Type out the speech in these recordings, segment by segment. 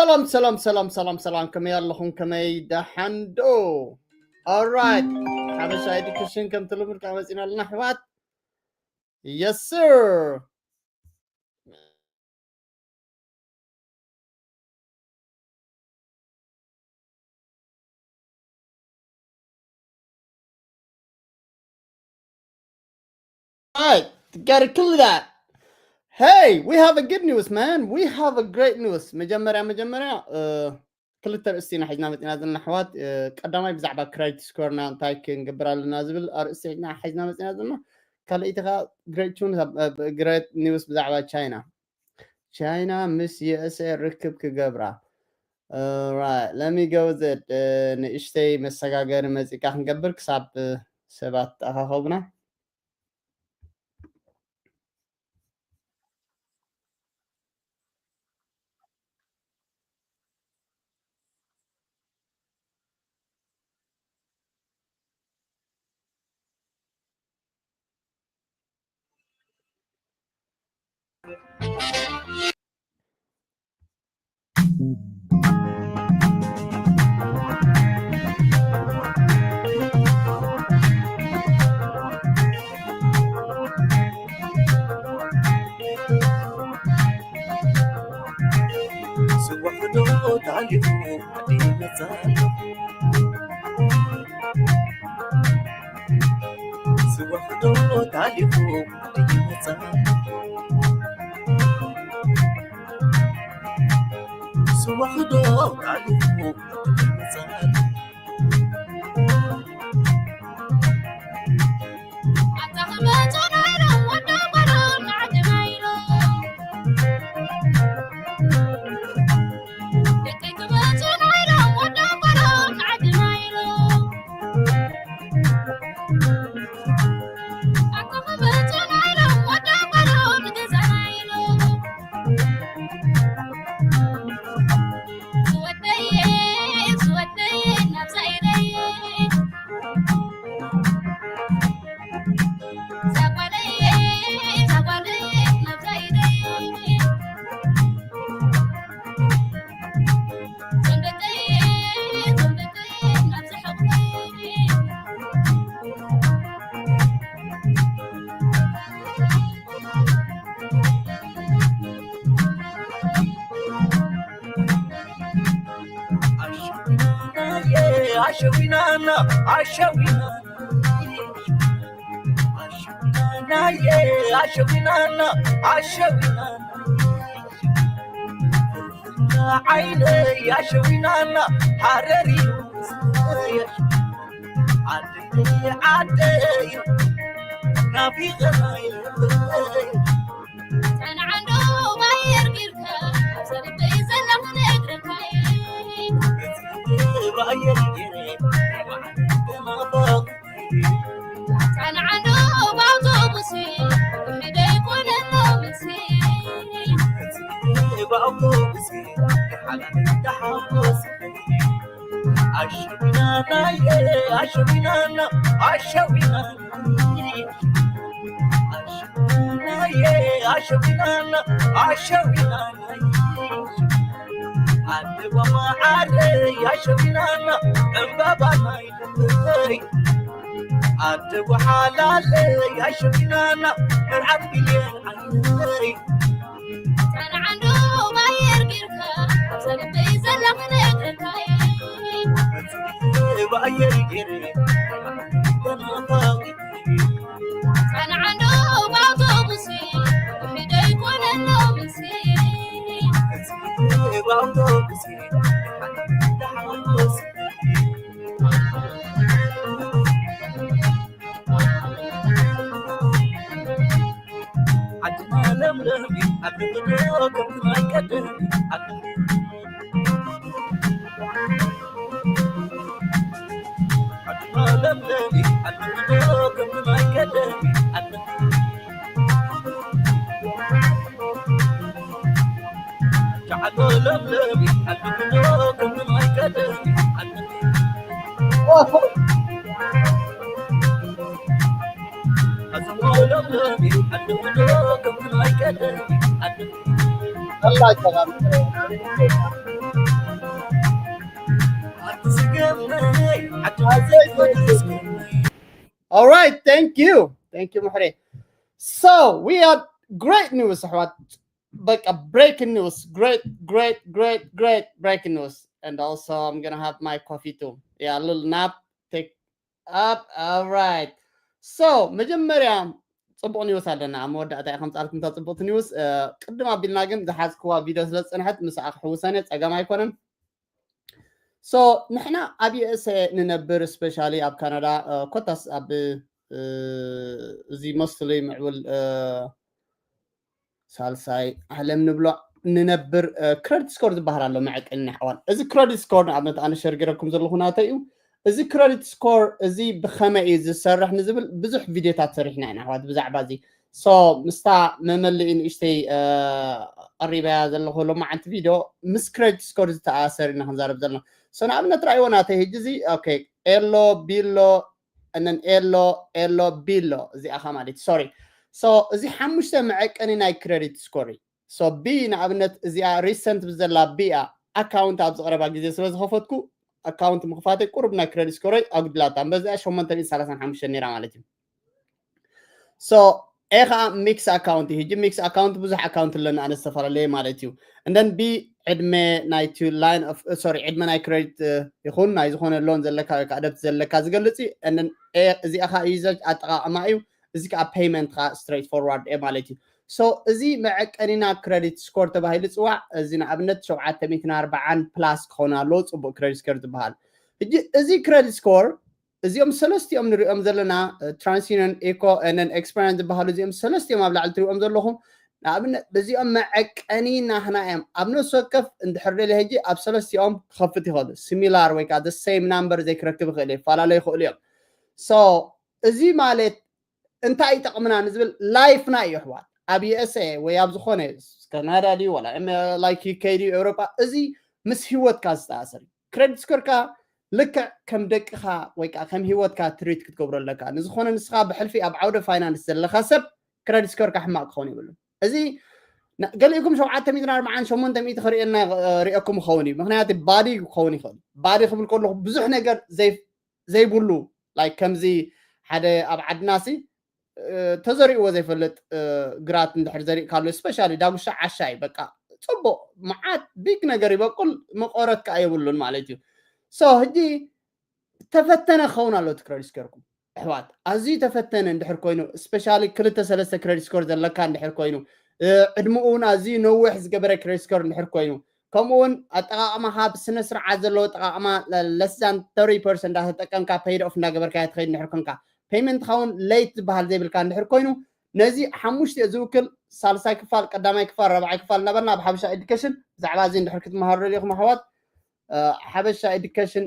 ሰላም ሰላም ሰላም ሰላም ሰላም፣ ከመይ ኣለኹም? ከመይ ደሓን ዶ? Alright፣ ሓበሻ ኤዱኬሽን ከምቲ ልሙድ ከዓ መፂና ኣለና ኣሕዋት። Yes sir። Alright, gotta kill that. Hey, we have a good news, man. We have a great news. መጀመርያ መጀመርያ ክልተ ኣርእስቲ ኢና ሒዝና መፂና ዘለና ኣሕዋት። ቀዳማይ ብዛዕባ ክሬዲት ስኮርና እንታይ ክንገብር ኣለና ዝብል ኣርእስቲ ሒዝና ሒዝና መፂና ዘለና። ካልኣይቲ ከዓ ግሬት ኒውስ ብዛዕባ ቻይና። ቻይና ምስ ዩ ኤስ ኤ ርክብ ክገብራ። Alright, let me go with it. ንእሽተይ መሰጋገሪ መፂካ ክንገብር ክሳብ ሰባት ኣኻኸቡና። ስዋሕዶ ታሪኹ ዓዲ መጻ። ስዋሕዶ ታሪኹ ዓዲ መጻ። ስዋሕዶ ታሪኹ ዓዲ መጻ። ኣሸዊናና ኣሸዊናና ኣሸዊናና ኣሸዊናና ኣሸዊናና ዓይነይ ኣሸዊናና ሃረር እዩ ዓደይ ዓደይ ናፊቐናይ ጸንዓንዶ ባየር ጌርካ ኣብ ሰልበይ ዘለኹ ነግረካይ ባየር ጌረ ጸንዓንዶ ብኣውቶቡስ ሕደይ ኮነሎ ምሴ ብኣውቶቡስ ሓላል ተሓጎስ ኣሸዊናናየ ኣሸዊናና ኣሸዊናና ኣሸዊናናየ ኣሸዊናና ኣሸዊናና ኣደዋ መዓረይ ኣሸዊናና ዕምባባ ናይ ልበይ ኣደዋ ሓላለይ ኣሸዊናና መርዓት ሚልዮን ዓይነይ ጸንዓንዶ ባየር ጌርካ ኣብ ሰልበይ ዘለኹ ነግረካይ ባየር ጌረ ተናፋቂ ጸንዓንዶ ብኣውቶቡስ ውሒደይ ኮነሎ ምሴ ብኣውቶቡስ ተሓጎስ ዓድና ለምለም እዩ፣ ዓዲ ፍቅሪ ከምቲ ናይ ቀደም እዩ፣ ዓዲ ዓድና ለምለም እዩ፣ ዓዲ ፍቅሪ ከምቲ ናይ ቀደም እዩ፣ ዓዲ ሸዓቶ ለምለም እዩ፣ ዓዲ ፍቅሪ ከምቲ ናይ ቀደም እዩ፣ ዓዲ ኣላቸው። All right, thank you. Thank you, Muhre. So, we have great news, ኣሕዋት። በቃ breaking news. Great, great, great, great breaking news. And also, I'm gonna have my coffee too. Yeah, a little nap. Take up. All right. So, መጀመርያ ጽቡቕ ኒውስ ኣለና። ኣብ መወዳእታ እየ ከምጻልኩም እታ ጽቡቕቲ ኒውስ። እ፣ ቅድም ኣቢልና ግን ዝሓዝክዋ ቪድዮ ስለ ዝጸንሐት ምስኣ ክሕውሰን እየ፣ ጸገም ኣይኮነን። So ንሕና ኣብ ዩ ኤስ ኤ ንነብር፣ ስፔሻሊ ኣብ ካናዳ፣ እ፣ ኮታስ ኣብ፣ እ፣ እዚ ሞስትሊ ምዕቡል፣ እ፣ ሳልሳይ ዓለም ንብሎ ንነብር፣ እ፣ ክረዲት ስኮር ዝበሃል ኣሎ መዐቀኒ ኣሕዋት። እዚ ክረዲት ስኮር ንኣብነት ኣነ ሸርጊረኩም ዘለኹ ናተይ እዩ። እዚ ክረዲት ስኮር እዚ ብኸመይ እዩ ዝሰርሕ ንዝብል ብዙሕ ቪድዮታት ሰሪሕና ኢና ኣሕዋት ብዛዕባ እዚ። So ምስታ መመልኢ ንእሽተይ፣ እ፣ ቀሪበያ ዘለኹ ሎማዓንቲ ቪድዮ ምስ ክረዲት ስኮር ዝተኣሳሰር ኢና ክንዛረብ ዘለና። So ንኣብነት ራእይዎ ናተይ ሕጂ እዚ፣ ኦኬ፣ ኤሎ፣ ቢሎ፣ እነን ኤሎ፣ ኤሎ፣ ቢሎ፣ እዚኣ ኻ ማለት እዩ። ሶሪ። So እዚ ሓሙሽተ መዐቀኒ ናይ ክረዲት ስኮር እዩ። So ቢ ንኣብነት እዚኣ ሪሰንት ብዘላ ቢኣ ኣካውንት ኣብዚ ቀረባ ግዜ ስለ ዝኸፈትኩ ኣካውንት ምኽፋተይ ቁሩብ ናይ ክረዲት ስኮረይ ኣጉድላታ። እምበዚኣ ሸሞንተ ሚእቲ ሰላሳን ሓሙሽተን ነይራ ማለት እዩ። So ኤ ከዓ ሚክስ ኣካውንት እዩ። ሕጂ ሚክስ ኣካውንት ብዙሕ ኣካውንት ኣለና ኣነ ዝተፈላለየ ማለት እዩ። እንደን ቢ ዕድመ ናይቲ ላይን ኦፍ፣ ሶሪ፣ ዕድመ ናይ ክረዲት፣ እ፣ ይኹን ናይ ዝኾነ ሎን ዘለካ ወይ ከዓ ደብት ዘለካ ዝገልጽ እዩ። እንደን ኤ እዚኣ ከዓ ዩዘር ኣጠቓቕማ እዩ። እዚ ከዓ ፔይመንት ከዓ ስትሬት ፎርዋርድ እየ ማለት እዩ። So እዚ መዐቀኒና ክረዲት ስኮር ተባሂሉ ይፅዋዕ። እዚ ንኣብነት ሸውዓተ ሚእትን ኣርባዓን ፕላስ ክኸውን ኣለዎ፣ ፅቡቅ ክረዲት ስኮር ዝበሃል። ሕጂ እዚ ክረዲት ስኮር እዚኦም ሰለስቲኦም ንሪኦም ዘለና፣ እ፣ ትራንስዩኒየን፣ ኢኮ፣ ኤን ኤን ኤክስፐሪየንስ ዝበሃሉ እዚኦም ሰለስቲኦም ኣብ ላዕሊ ትሪእዎም ዘለኹም ንኣብነት በዚኦም መዐቀኒ ናህና እዮም። ኣብ ነፍሲ ወከፍ እንድሕር ደልየ ሕጂ ኣብ ሰለስቲኦም ክኸፍት ይኽእል። ሲሚላር ወይ ከዓ the same number ዘይክረክብ ይኽእል እዩ፣ ይፈላለዩ ይኽእሉ እዮም። So እዚ ማለት እንታይ ይጠቕምና ንዝብል ላይፍና እዩ ኣሕዋት። ኣብ ዩ ኤስ ኤ ወይ ኣብ ዝኾነ ካናዳ ድዩ ዋላ ላይክ ዩ ኬ ድዩ ኤውሮጳ፣ እዚ ምስ ህይወትካ ዝተኣሰር እዩ። ክረዲት ስኮርካ ልክዕ ከም ደቅኻ ወይ ከዓ ከም ህይወትካ ትሪት ክትገብሮ ኣለካ። ንዝኾነ ንስኻ ብሕልፊ ኣብ ዓውደ ፋይናንስ ዘለኻ ሰብ ክረዲት ስኮርካ ሕማቕ ክኸውን የብሉን። እዚ ና-፣ ገሊእኩም ሸውዓተ ሚእትን ኣርባዓን ሸሞንተ ሚእቲ ክርእየና፣ እ፣ ርእየኩም ክኸውን እዩ። ምኽንያቱ ባዲ ክኸውን ይኽእል። ባዲ ክብል ከለኹ ብዙሕ ነገር ዘይ-፣ ዘይብሉ፣ ላይክ ከምዚ ሓደ ኣብ ዓድናሲ፣ እ፣ ተዘሪእዎ ዘይፈልጥ፣ እ፣ ግራት እንድሕር ዘሪእካሉ፣ ስፔሻሊ ዳጉሻ ዓሻ እዩ። በቃ ጽቡቕ መዓት ቢግ ነገር ይበቁል፣ መቆረት ከኣ የብሉን ማለት እዩ። So ሕጂ ተፈተነ ክኸውን ኣሎ እቲ ክረዲት ስኮርኩም ኣሕዋት። ኣዝዩ ተፈተነ እንድሕር ኮይኑ፣ ስፔሻሊ ክልተ ሰለስተ ክረዲት ስኮር ዘለካ እንድሕር ኮይኑ፣ እ፣ ዕድመኡ እውን ኣዝዩ ነዊሕ ዝገበረ ክረዲት ስኮር እንድሕር ኮይኑ፣ ከምኡ እውን ኣጠቓቕማኻ ብስነ ስርዓት ዘለዎ ኣጠቓቕማ፣ ለ-፣ ለስ ዛን ተርቲ ፐርሰንት እንዳተጠቀምካ ፔይድ ኦፍ እንዳገበርካዮ ትኸይድ እንድሕር ኮንካ፣ ፔይመንትኻ እውን ሌት ዝበሃል ዘይብልካ እንድሕር ኮይኑ፣ ነዚ ሓሙሽተ ዝውክል ሳልሳይ ክፋል፣ ቀዳማይ ክፋል፣ ራብዓይ ክፋል እናበልና ኣብ ሓበሻ ኤዱኬሽን ብዛዕባ እዚ እንድሕር ክትመሃሩ ደሊኹም ኣሕዋት፣ እ፣ ሓበሻ ኤዱኬሽን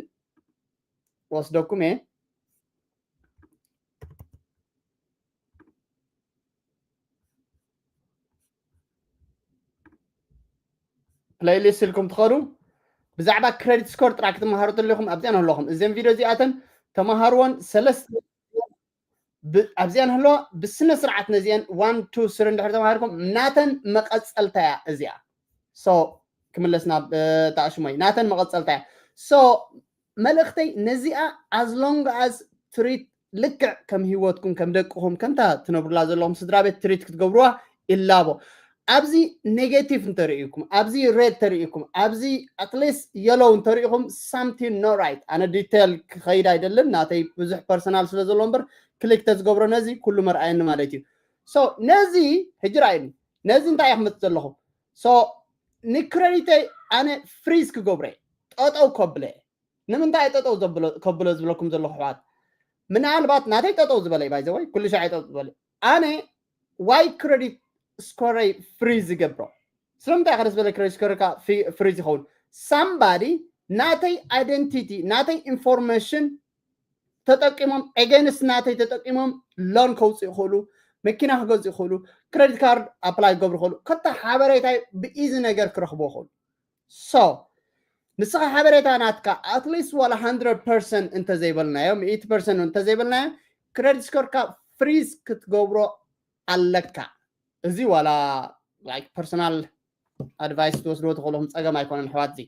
ወስደኩም እየ። ፕሌይሊስት ኢልኩም ትኸዱ ብዛዕባ ክረዲት ስኮር ጥራይ ክትመሃሩ ተለኹም ኣብዚኣን ኣለኹም። እዘን ቪድዮ እዚኣተን ተመሃርወን ሰለስተ ብ-፣ ኣብዚኣን ህለዋ ብስነ ስርዓት ነዚአን ዋን ቱ ስሪ እንድሕር ተማሂርኩም ናተን መቐጸልታ እያ እዚኣ። So ክምለስ ናብ፣ እ፣ ታሽሞይ ናተን መቐጸልታ እያ። So መልእኽተይ ነዚኣ as long as ትሪት ልክዕ ከም ህይወትኩም ከም ደቅኹም ከምታ ትነብሩላ ዘለኹም ስድራ ቤት ትሪት ክትገብሩዋ ይላቦ። ኣብዚ ኔጌቲቭ እንተርእይኩም፣ ኣብዚ ሬድ ተርእይኩም፣ ኣብዚ ኣትሊስት የሎው እንተርእይኩም ሳምቲንግ ኖ ራይት። ኣነ ዲቴል ክኸይድ ኣይደልን፣ ናተይ ብዙሕ ፐርሰናል ስለ ዘሎ እምበር ክሊክ ተዝገብሮ ነዚ ኩሉ መርኣየኒ ማለት እዩ። So ነዚ ሕጂ ርኣይኒ፣ ነዚ እንታይ እየ ክመጽእ ዘለኹ? So ንክረዲተይ ኣነ ፍሪዝ ክገብረ ጠጠው ከብለ። ንምንታይ ጠጠው ዘብሎ-፣ ከብሎ ዝብለኩም ዘለኹ ኣሕዋት? ምናልባት ናተይ ጠጠው ዝበለ እዩ፣ ባይ ዘ ወይ ኩሉ ሻዕ ጠጠው ዝበለ። ኣነ ዋይ ክረዲት ስኮረይ ፍሪዝ ዝገብሮ? ስለምንታይ ከ ዝበለ ክረዲት ስኮርካ ፍሪ-፣ ፍሪዝ ይኸውን? ሳምባዲ ናተይ ኣይደንቲቲ፣ ናተይ ኢንፎርሜሽን ተጠቂሞም፣ ኤጌንስት ናተይ ተጠቂሞም ሎን ከውፅኡ ይኽእሉ፣ መኪና ክገዝኡ ይኽእሉ፣ ክረዲት ካርድ ኣፕላይ ክገብሩ ይኽእሉ። ከታ ሓበሬታይ ብኢዚ ነገር ክረኽቡ ይኽእሉ። So ንስኻ ሓበሬታ ናትካ ኣትሊስት ዋላ ሃንድረድ ፐርሰንት እንተዘይበልናዮ፣ ሚእቲ ፐርሰንት እንተዘይበልናዮ፣ ክረዲት ስኮርካ ፍሪዝ ክትገብሮ ኣለካ። እዚ ዋላ ላይክ ፐርሰናል ኣድቫይስ ትወስድዎ ትኽእሉ፣ ከም ጸገም ኣይኮነን ኣሕዋት። እዚ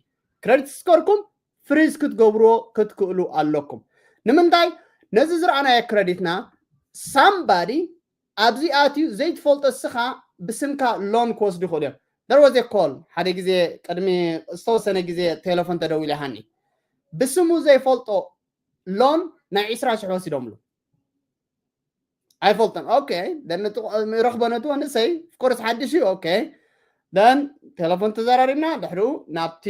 ክረዲት ስኮርኩም ፍሪዝ ክትገብርዎ ክትክእሉ ኣለኩም። ንምንታይ? ነዚ ዝረኣናዮ ክረዲትና ሳምባዲ ኣብዚ ኣትዩ ዘይትፈልጦ እስኻ ብስምካ ሎን ክወስዱ ይኽእሉ እዮም። There was a call ሓደ ግዜ ቅድሚ ዝተወሰነ ግዜ ቴሌፎን ተደዊሉ ይሃኒ ብስሙ ዘይፈልጦ ሎን ናይ ዕስራ ሽሕ ወሲዶምሉ። ኣይፈልጦን። ኦኬ፣ ረኽቦ ነቲ ወንእሰይ ፍቁርስ ሓድሽ እዩ። ኦኬ፣ ደን ቴሌፎን ተዘራሪብና ድሕሪኡ ናብቲ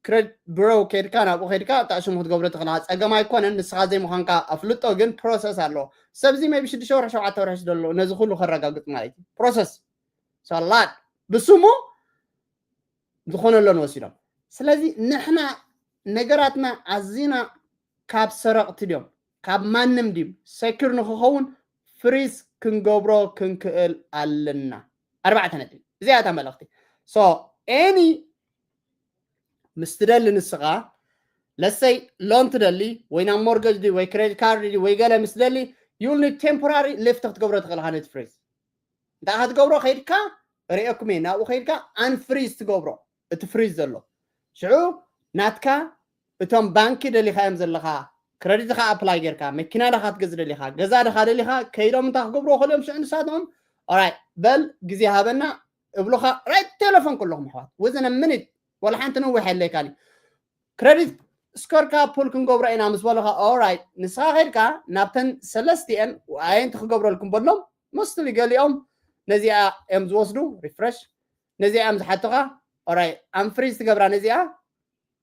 ክሬዲት ብሮ ከድካ ናብኡ ከድካ እታ ሽሙ ክትገብሮ ትኽእል ጸገም ኣይኮነን። ንስኻ ዘይምዃንካ ኣፍልጦ ግን ፕሮሰስ ኣለዎ። ሰብዚ ቢ ሽዱሽተ ወርሒ ሸውዓተ ወርሒ ስደሎ ነዚ ኩሉ ከረጋግጥ ማለት እዩ። ፕሮሰስ ሰላድ ብስሙ ዝኾነሎን ወሲዶም። ስለዚ ንሕና ነገራትና ኣዚና ካብ ሰረቕቲ ድዮም ካብ ማንም ድዩ ሰኪር ንክኸውን ፍሪዝ ክንገብሮ ክንክእል ኣለና። ኣርባዕተ ነጥቢ እዚኣ እታ መልእኽቲ። ሶ ኤኒ ምስ ትደሊ ንስኻ ለሰይ ሎን ትደሊ ወይ ናብ ሞርገጅ ድዩ ወይ ክሬዲት ካርድ ድዩ ወይ ገለ ምስ ትደሊ ዩል ቴምፖራሪ ሊፍት ክትገብሮ ትኽእልካ ነቲ ፍሪዝ እንታይ ክትገብሮ ከይድካ ርእየኩም እየ ናብኡ ከይድካ ኣንፍሪዝ ትገብሮ እቲ ፍሪዝ ዘሎ ሽዑ ናትካ እቶም ባንኪ ደሊኻዮም ዘለኻ ክረዲትኻ ኣፕላይ ጌርካ መኪና ደኻ ትገዝ ደሊኻ ገዛ ደኻ ደሊኻ ከይዶም እንታይ ክገብርዎ ከልዮም ሽዑ ንሳትኦም ኦራይ በል ግዜ ሃበና እብሉኻ ራይት ቴሌፎን ከለኹም ኣሕዋት ወዘነ ምኒት ወላ ሓንቲ ነዊሕ የለይካን እዩ ክረዲት ስኮርካ ፑል ክንገብሮ ኢና ምስ በሉኻ ኦራይት ንስኻ ከድካ ናብተን ሰለስቲአን ኣየንቲ ክገብረልኩም በሎም ሞስትሊ ገሊኦም ነዚኣ እዮም ዝወስዱ ሪፍረሽ ነዚኣ እዮም ዝሓቱኻ ኦራይ ኣንፍሪዝ ትገብራ ነዚኣ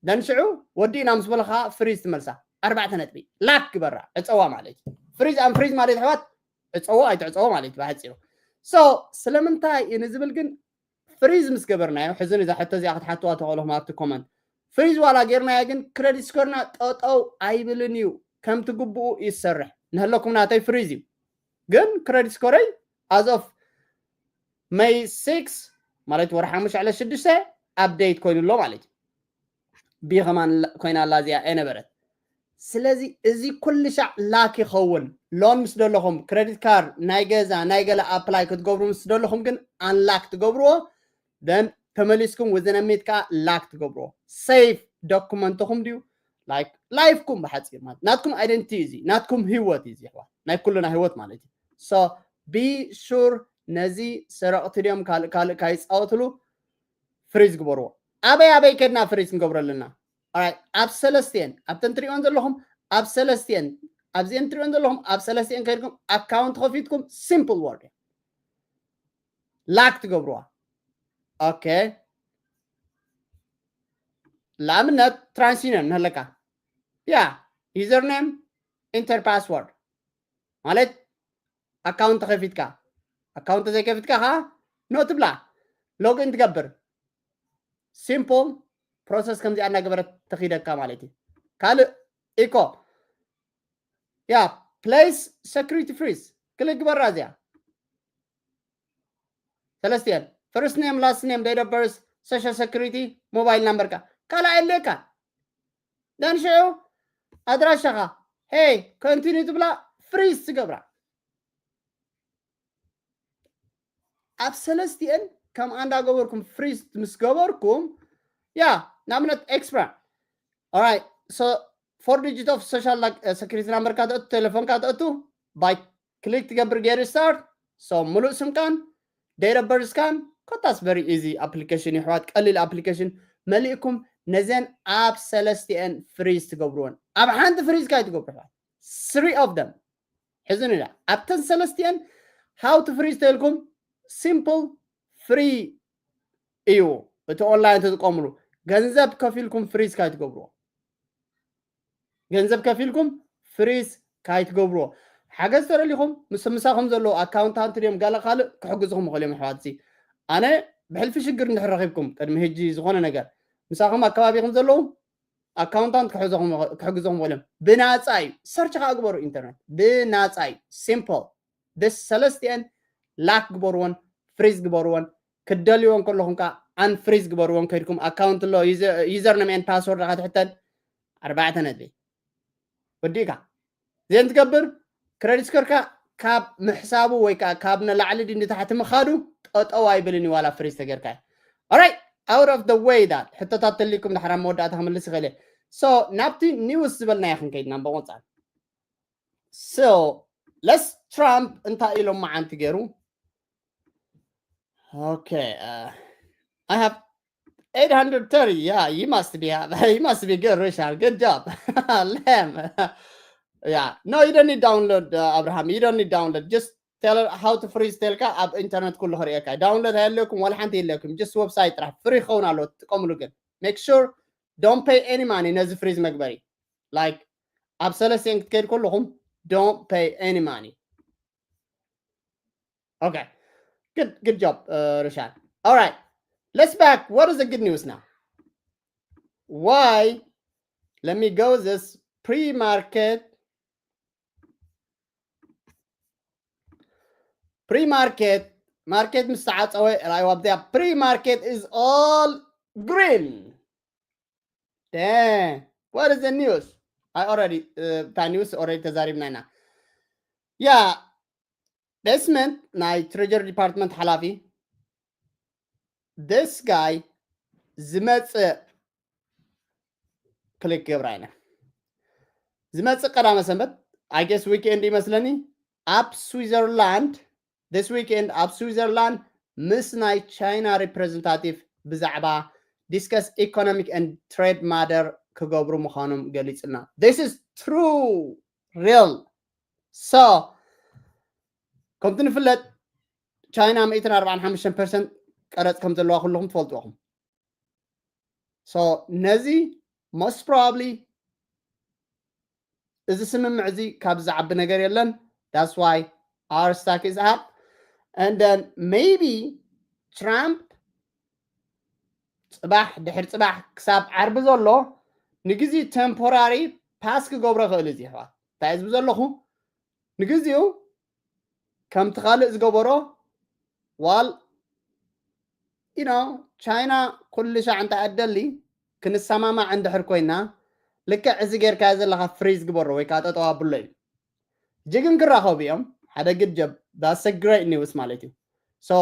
ደንሽዑ ወዲእና ምስ በልኻ ፍሪዝ ትመልሳ ኣርባዕተ ነጥቢ ላክ ግበራ ዕፀዋ ማለት እዩ ፍሪዝ ኣንፍሪዝ ማለት ኣሕዋት ዕፀዎ ኣይትዕፀዎ ማለት እዩ ብሓፂሩ ሶ ስለምንታይ እዩ ንዝብል ግን ፍሪዝ ምስ ገበርናዮ ሕዚ ንዛ ሕቶ እዚኣ ክትሓትዋ ተኽእልኹም ኣብቲ ኮመንት ፍሪዝ ዋላ ጌርናዮ ግን ክረዲት ስኮርና ጠጠው ኣይብልን እዩ ከምቲ ግብኡ ይሰርሕ ንህለኩም ናተይ ፍሪዝ እዩ ግን ክረዲት ስኮረይ as of May six ማለት ወርሒ ሓሙሽተ ዕለት ሽዱሽተ ኣፕዴት ኮይኑ ኣሎ ማለት እዩ ቢ ከማን ኮይና ኣላ እዚኣ ኣይነበረት ስለዚ እዚ ኩሉ ሻዕ ላክ ይኸውን ሎን ምስ ደለኹም ክረዲት ካርድ ናይ ገዛ ናይ ገለ ኣፕላይ ክትገብሩ ምስ ደለኹም ግን ኣንላክ ትገብርዎ ደን ተመሊስኩም ወዘነሚት ከዓ ላክ ትገብርዎ ሴፍ ዶኩመንትኹም ድዩ ላይፍኩም ብሓፂር ማለት ናትኩም ኣይደንቲ እዚ ናትኩም ህይወት እዩ ይሕዋት ናይ ኩሉና ህይወት ማለት እዩ ሶ ቢ ሹር ነዚ ሰረቕቲ ድዮም ካልእ ካልእ ካይፃወትሉ ፍሪዝ ግበርዎ ኣበይ ኣበይ ከድና ፍሪዝ ንገብሮ ኣለና ኣብ ሰለስቲአን ኣብተን ትሪኦን ዘለኹም ኣብ ሰለስቲአን ኣብዚአን ትሪኦን ዘለኹም ኣብ ሰለስቲአን ከድኩም ኣካውንት ከፊትኩም ሲምፕል ወርድ ላክ ትገብርዋ ኦኬ ንኣብነት ትራንስዩኒየን ንህለካ ያ ዩዘርኔም ኢንተር ፓስወርድ ማለት ኣካውንት ከፊትካ ኣካውንት ዘይከፊትካ ከዓ ኖ ትብላ ሎግን ትገብር ሲምፕል ፕሮሰስ ከምዚኣ እናገበረት ተኺደካ ማለት እዩ ካልእ ኢኮ ያ ፕሌስ ሰኩሪቲ ፍሪዝ ክልግበራ እዚኣ ሰለስቲአን first name last name date of birth social security mobile number ካ ካልእ ኣየድልየካ ደን ሽዑ ኣድራሻኻ ሄይ ኮንቲኒ ትብላ ፍሪዝ ትገብራ ኣብ ሰለስቲአን ከም ኣንዳ ገበርኩም ፍሪዝ ምስ ገበርኩም ያ ንኣብነት ኤክስፕራ ኦራይ ፎር ዲጂት ኦፍ ሶሻል ሰኩሪቲ ናምበርካ ተእቱ ቴሌፎንካ ተእቱ ባይ ክሊክ ትገብር ጌሪ ስታርት ሶ ሙሉእ ስምካን date of birth ካን ኮታስ very easy application ይሕዋት ቀሊል application መሊእኩም ነዘን ኣብ ሰለስቲአን ፍሪዝ ትገብርወን ኣብ ሓንቲ ፍሪዝ ካይ ትገብሩ ሕዋት three of them ሕዝን ኢላ ኣብተን ሰለስቲአን how to freeze ተልኩም simple free እዩ እቲ ኦንላይን ተጥቀምሉ ገንዘብ ከፊልኩም ፍሪዝ ካይ ትገብርዎ ገንዘብ ከፊልኩም ፍሪዝ ካይትገብርዎ ሓገዝ ተደሊኹም ምስ ምሳኹም ዘለዉ ኣካውንታንት ድዮም ጋለ ካልእ ክሕግዝኹም ይኽእል እዮም ኣሕዋትሲ ኣነ ብሕልፊ ሽግር እንድሕር ረኺብኩም ቅድሚ ህጂ ዝኾነ ነገር ምሳኹም ኣከባቢኹም ዘለዉ ኣካውንታንት ክሕግዝኹም ይኽእል እዮም ብናፃ እዩ ሰርች ከዓ ግበሩ ኢንተርኔት ብናፃ እዩ ሲምፕል ደስ ሰለስቲአን ላክ ግበርዎን ፍሪዝ ግበርዎን ክደልይዎን ከለኹም ከዓ ኣንፍሪዝ ግበርዎን ከድኩም ኣካውንት ኣሎ ዩዘር ነሜን ፓስወርድ ካ ትሕተን ኣርባዕተ ነጥቢ ወዲእካ እዚአን ትገብር ክረዲት ስኮርካ ካብ ምሕሳቡ ወይ ከዓ ካብ ንላዕሊ ድዩ ንታሕቲ ምኻዱ ጠጠው ኣይብልን እዩ ዋላ ፍሪዝ ተገርካ ኦራይ out of the way that ሕቶታት ተሊኩም ድሓራ መወዳእታ ክምልስ ይኽእል እየ So ናብቲ news ዝበልናዮ ክንከይድና ብቆፃል። So let's Trump እንታይ ኢሎም መዓንቲ ገይሩ? Okay, uh, I have eight hundred thirty. Yeah, you must be you must be good, Richard. Good job. Lamb. Yeah. No, you don't need download, uh, Abraham. You don't need download. Just tell her how to freeze. Telka ኣብ ኢንተርኔት ኩሉ ክርእየካ። Download የለኩም፣ ዋላ ሓንቲ የለኩም። Just website ጥራሕ ፍሪ ክኸውን ኣሎ፣ ትጥቀምሉ ግን make sure don't pay any money ነዚ ፍሪዝ መግበሪ። Like ኣብ ሰለስቴን ክትከይድ ከለኹም don't pay any money. Okay. Good, good job, uh, Roshan. All right. Let's back. What is the good news now? Why? Let me go this pre-market. Pre-market. Market ምስ ተዓፀወ ራእይዋ ኣብዚኣ pre-market is all green. Damn. What is the news? I already, uh, እታ news already ተዛሪብና ኢና። Yeah. This month ናይ Treasury Department ሓላፊ this guy ዝመፅእ ክሊክ ገብራ ኢና። ዝመፅእ ቀዳመ ሰንበት I guess weekend ይመስለኒ ኣብ ስዊዘርላንድ this weekend ኣብ ስዊዘርላንድ ምስ ናይ ቻይና representative ብዛዕባ discuss economic and trade matter ክገብሩ ምዃኖም ገሊፅና። This is true, real. So ከምቲ ንፍለጥ ቻይና ሚእትን ኣርባዓን ሓሙሽተን ፐርሰንት ቀረፅ ከም ዘለዋ ኩልኹም ትፈልጥዎ ኢኹም። So ነዚ most probably እዚ ስምምዕ እዚ ካብ ዝዓቢ ነገር የለን። That's why our stock is up. And then maybe Trump ፅባሕ ድሕሪ ፅባሕ ክሳብ ዓርቢ ዘሎ ንግዜ temporary pass ክገብሮ ይኽእል። እዚ ይሕዋት እንታይ ዝብ ዘለኹ ንግዜኡ ከምቲ ካልእ ዝገበሮ ዋል you know ቻይና ኩሉ ሻዕ እንታይ ኣደሊ ክንሰማማዕ እንድሕር ኮይና ልክዕ እዚ ጌርካዮ ዘለኻ ፍሪዝ ግበሮ ወይ ከዓ ጠጠው ኣብሎ እዩ። ጅግን ክራኸቡ እዮም ሓደ ግጀብ that's a great news ማለት እዩ። So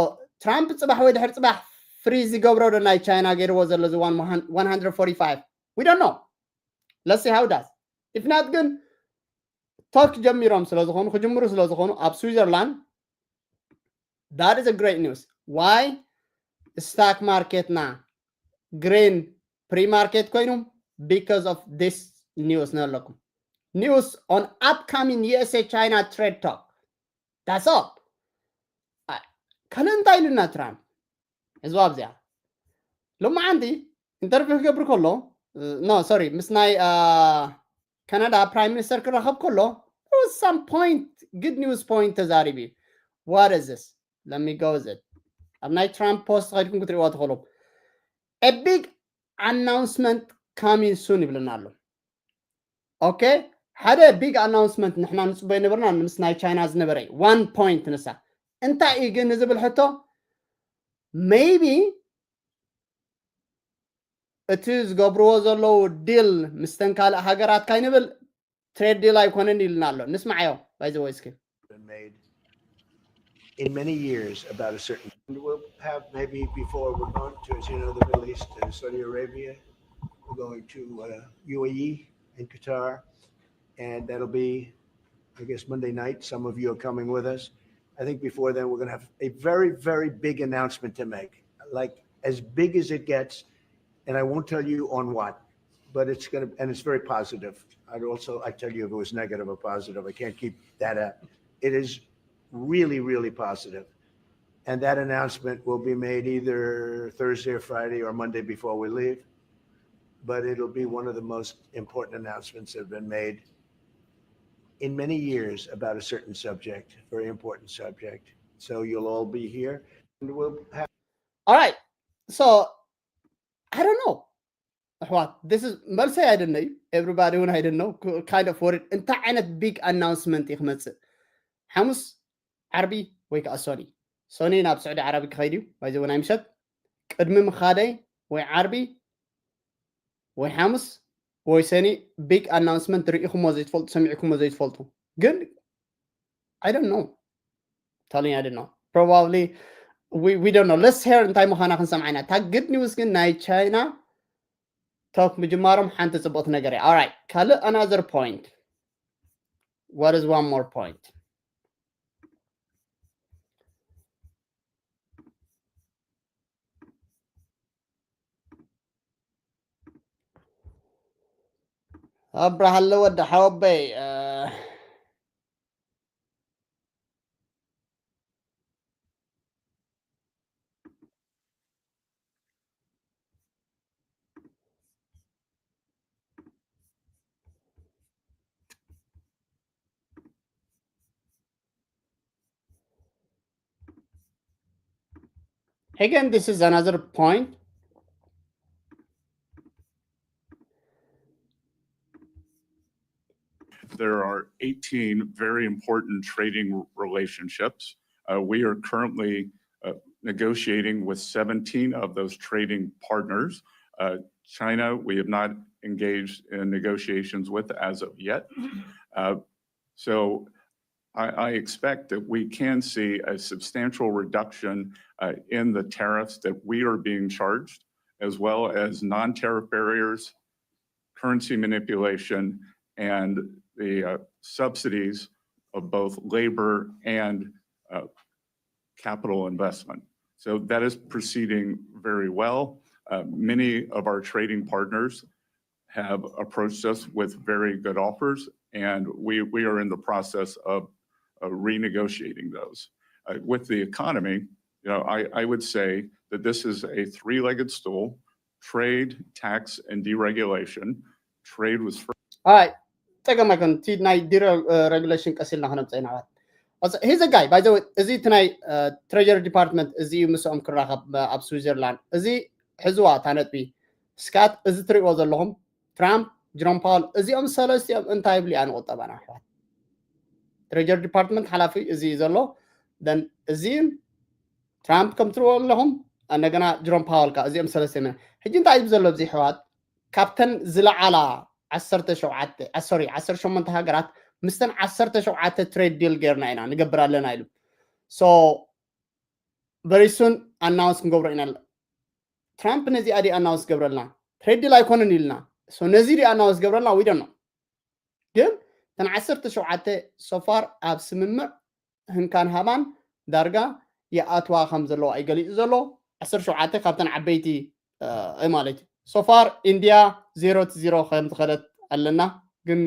ትራምፕ ፅባሕ ወይ ድሕር ፅባሕ ፍሪዝ ይገብሮ ዶ ናይ ቻይና ገይርዎ ዘሎ እዚ one hundred forty-five? We don't know. Let's see how it does. If not ግን ቶክ ጀሚሮም ስለ ዝኾኑ ክጅምሩ ስለ ዝኾኑ ኣብ ስዊዘርላንድ that is a great news. Why? ስታክ ማርኬትና ግሪን ፕሪ ማርኬት ኮይኑ because of this news ነለኩም news on upcoming U S A China trade talk. That's all. ካልእ እንታይ ኢሉና ትራምፕ? እዚ ኣብዚኣ ሎማዓንቲ ኢንተርቪው ክገብር ከሎ no sorry ምስ ናይ ካናዳ ፕራይም ሚኒስተር ክራኸብ ከሎ some point good news point ተዛሪቡ እዩ። What is this? Let me go with it. ኣብ ናይ ትራምፕ ፖስት ከይድኩም ክትሪእዋ ትኽእሉ። A big announcement coming soon ይብለና ኣሎ። Okay ሓደ big announcement ንሕና ንፅበዮ ነበርና ምስ ናይ ቻይና ዝነበረ one point ንሳ እንታይ እዩ ግን ንዝብል ሕቶ maybe እቲ ዝገብርዎ ዘለዉ ዲል ምስተን ካልእ ሃገራት ካይንብል ትሬድ ዲል ኣይኮነን ኢልና ኣሎ። ንስማዓዮ ባይዘወይ እስኪ been made in many years about a certain. And we'll have maybe before we're going to, as you know, the Middle East and Saudi Arabia. We're going to uh, U A E and Qatar, and that'll be, I guess, Monday night. Some of you are coming with us. I think before then we're going to have a very, very big announcement to make, like as big as it gets, and I won't tell you on what, but it's going to, and it's very positive. I'd also, I tell you if it was negative or positive. I can't keep that up. It is really, really positive. And that announcement will be made either Thursday or Friday or Monday before we leave. But it'll be one of the most important announcements that have been made in many years about a certain subject, very important subject. So you'll all be here and we'll have All right. So I don't know. ኣሕዋት this is መልሰይ ኣይደነ እዩ። Everybody እውን ኣይደነው kind of worried እንታይ ዓይነት big announcement እዩ ክመፅእ ሓሙስ ዓርቢ ወይ ከዓ ሶኒ ሶኒ ናብ ስዑዲ ዓረቢ ክኸይድ እዩ ባይዘ ናይ ምሸት ቅድሚ ምኻደይ ወይ ዓርቢ ወይ ሓሙስ ወይ ሰኒ big announcement ርኢኹሞ ዘይትፈልጡ ሰሚዕኩሞ ዘይትፈልጡ ግን I don't know telling you I don't know probably we, we don't know let's hear እንታይ ምዃና ክንሰምዓ ኢና እታ good news ግን ናይ ቻይና ቶክ ምጅማሮም ሓንቲ ጽቡቕቲ ነገር እያ። Alright፣ ካልእ another point. What is one more point? ኣብርሃለ ወዲ ሓወበይ፣ Again, this is another point. There are eighteen very important trading relationships. Uh, we are currently uh, negotiating with seventeen of those trading partners. Uh, China, we have not engaged in negotiations with as of yet. Uh, so I, I expect that we can see a substantial reduction uh, in the tariffs that we are being charged, as well as non-tariff barriers, currency manipulation, and the uh, subsidies of both labor and uh, capital investment. So that is proceeding very well. Uh, many of our trading partners have approached us with very good offers, and we, we are in the process of uh, renegotiating those. Uh, with the economy, you know, I, I would say that this is a three-legged stool: trade, tax, and deregulation. Trade was first. Alright, ጸገም ኣይኮን። እቲ ናይ ዲሬጉሌሽን ቀስ ኢልና ክነምጽእ ኢና። Here's a guy, by the way፣ እዚ እቲ ናይ ትሬጀሪ ዲፓርትመንት እዚ እዩ ምስኦም ክራኸብ ኣብ ስዊዘርላንድ። እዚ ሕዝዋ እታ ነጥቢ። ስካት፣ እዚ ትሪእዎ ዘለኹም ትራምፕ፣ ጅሮም ፓወል፣ እዚኦም ሰለስቲኦም እንታይ ይብሉ እያ ንቁጠባና ኣሕዋት? ትሬጀሪ ዲፓርትመንት ሓላፊ እዚ እዩ ዘሎ። Then እዚን ትራምፕ ከም ትሪእዎ ኣለኹም፣ እንደገና ጅሮም ፓወል ከኣ፣ እዚኦም ሰለስቲኦም እዮም። ሕጂ እንታይ እዩ ዘሎ ኣብዚ ኣሕዋት? ካብተን ዝለዓላ ዓሰርተ ሸውዓተ፣ ሶሪ፣ ዓሰርተ ሸሞንተ ሃገራት፣ ምስተን ዓሰርተ ሸውዓተ ትሬድ ዲል ጌርና ኢና ንገብር ኣለና ኢሉ። So very soon ኣናውንስ ክንገብሮ ኢና። ትራምፕ ነዚኣ ድዩ ኣናውንስ ገብረልና? ትሬድ ዲል ኣይኮነን ኢልና። So ነዚ ድዩ ኣናውንስ ገብረልና? We don't know። ግን እተን ዓሰርተ ሸውዓተ so far ኣብ ስምምዕ ህንካን ሃባን ዳርጋ ይኣትዋ ከም ዘለዋ እዩ ገሊጹ ዘሎ። ዓሰርተ ሸውዓተ ካብተን ዓበይቲ ማለት እዩ። So far ኢንድያ ዜሮ to ዜሮ ከም ዝኸደት ኣለና፣ ግን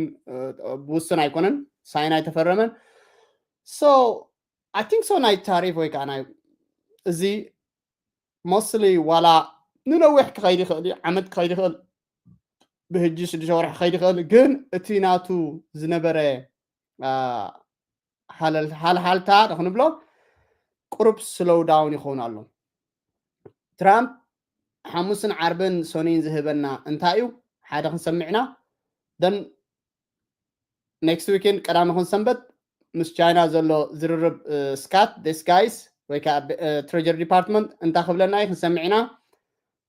ብውሱን ኣይኮነን፣ ሳይን ኣይተፈረመን። So I think so ናይ ታሪፍ ወይ ከዓ ናይ እዚ mostly ዋላ ንነዊሕ ክኸይድ ይኽእል እዩ፣ ዓመት ክኸይድ ይኽእል፣ ብሕጂ ሽዱሽተ ወርሒ ክኸይድ ይኽእል፣ ግን እቲ ናቱ ዝነበረ ሃልሃልታ ዶ ክንብሎ ቁሩብ ስሎው ዳውን ይኸውን ኣሎ። ትራምፕ ሓሙስን ዓርብን ሰኑይን ዝህበና እንታይ እዩ? ሓደ ክንሰምዕና፣ then next weekend ቀዳሚ ክንሰንበት ምስ ቻይና ዘሎ ዝርርብ ስካት፣ this guys ወይ ከዓ ትሬጀሪ ዲፓርትመንት እንታይ ክብለና እዩ ክንሰምዕ ኢና።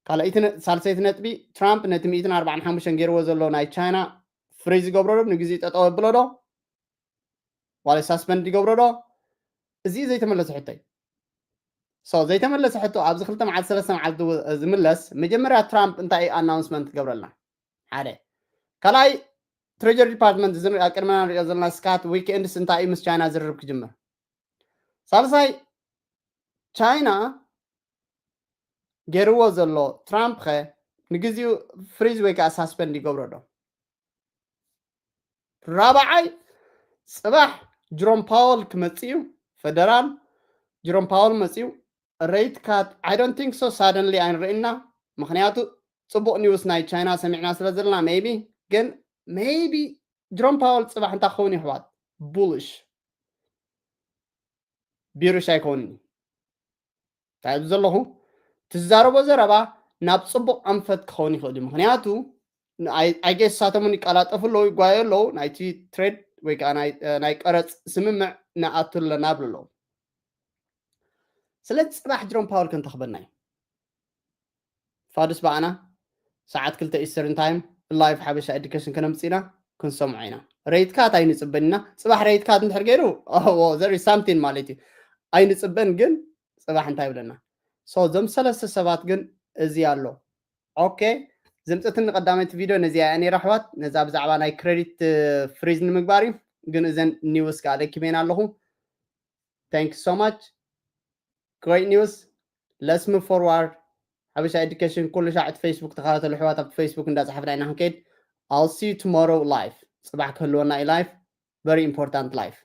ካልኣይቲ ሳልሰይቲ ነጥቢ፣ ትራምፕ ነቲ ሚእትን ኣርባዓን ሓሙሽተን ገይርዎ ዘሎ ናይ ቻይና ፍሪዝ ይገብሮ ዶ፣ ንግዜ ጠጠው ኣብሎ ዶ ዋላ ሳስፐንድ ይገብሮ ዶ? እዚ ዘይተመለሰ ሕቶ እዩ። So ዘይተመለሰ ሕቶ ኣብዚ ክልተ መዓልቲ ሰለስተ መዓልቲ ዝምለስ፣ መጀመርያ ትራምፕ እንታይ ኣናውንስመንት ትገብረልና? ሓደ። ካልኣይ ትሬጀሪ ዲፓርትመንት እዚ ኣብ ቅድመና ንሪኦ ዘለና ስካት ዊክኤንድስ እንታይ እዩ ምስ ቻይና ዝርርብ ክጅምር? ሳልሳይ ቻይና ገይርዎ ዘሎ ትራምፕ ኸ ንግዚኡ ፍሪዝ ወይ ከዓ ሳስፐንድ ይገብሮ ዶ? ራብዓይ ጽባሕ ጅሮም ፓወል ክመጽእ እዩ፣ ፈደራል ጅሮም ፓወል መጽኡ። ሬት ካት I don't think so suddenly ኣይንርእና፣ ምክንያቱ ጽቡቕ ኒውስ ናይ ቻይና ሰሚዕና ስለ ዘለና maybe፣ ግን maybe ጅሮም ፓወል ጽባሕ እንታይ ክኸውን ይሕዋት ቡልሽ ቢርሽ ኣይከውንን እዩ። እንታይ ዘለኹ ትዛረቦ ዘረባ ናብ ጽቡቕ ኣንፈት ክኸውን ይኽእል እዩ። ምክንያቱ ኣይጌስ ሳተሙን ይቀላጠፉ ኣለዉ፣ ይጓዩ ኣለዉ፣ ናይቲ ትሬድ ወይ ከዓ ናይ ቀረፅ ስምምዕ ንኣቱ ኣለና ብሉ ኣለዉ። ስለዚ ፅባሕ ጅሮም ፓወል ክንተኽበና እዩ። ፋዱስ ብኣና ሰዓት ክልተ ኢስተርን ታይም ላይፍ ሓበሻ ኤዱኬሽን ከነምፅእና ክንሰምዖ ኢና። ሬትካ እንታይ ንፅበን ኢና? ፅባሕ ሬትካ እንድሕር ገይሩ ዘሪ ሳምቲን ማለት እዩ። ኣይንፅበን ግን ፅባሕ እንታይ ይብለና? ሶ እዞም ሰለስተ ሰባት ግን እዚ ኣሎ። ኦኬ ዘምፀትኒ ቀዳመይቲ ቪድዮ ነዚኣ እያ ነይራ ኣሕዋት። ነዛ ብዛዕባ ናይ credit freeze ንምግባር እዩ። ግን እዘን news ከዓ ለኪበን ኣለኹ። Thank you so much. Great news. Let's move forward. ሓበሻ education ኩሉ ሻዕ እቲ Facebook ተኸታተሉ ኣሕዋት። ኣብቲ Facebook እንዳፀሓፍና ኢና ክንከይድ። I'll see you tomorrow live. ፅባሕ ክህልወና እዩ live. Very important live.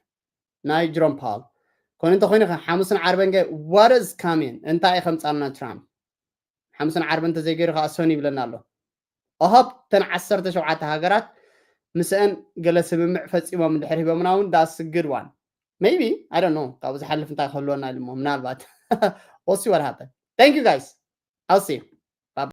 ናይ ጅሮም ፓወል ኮነ እንተኮይኑ ሓሙስን ዓርበን ገ what is coming? እንታይ እዩ ከምፃልና ትራምፕ? ሓሙስን ዓርበን እንተዘይገይሩ ከዓ ሶኒ ይብለና ኣሎ። I hope ተን ዓሰርተ ሸውዓተ ሃገራት ምስአን ገለ ስምምዕ ፈፂሞም እንድሕር ሂቦምና እውን that's a good one. Maybe, I don't know, ካብኡ ዝሓልፍ እንታይ ክህልወና ኢሉ እሞ ምናልባት we'll see what happen. Thank you guys. I'll see you.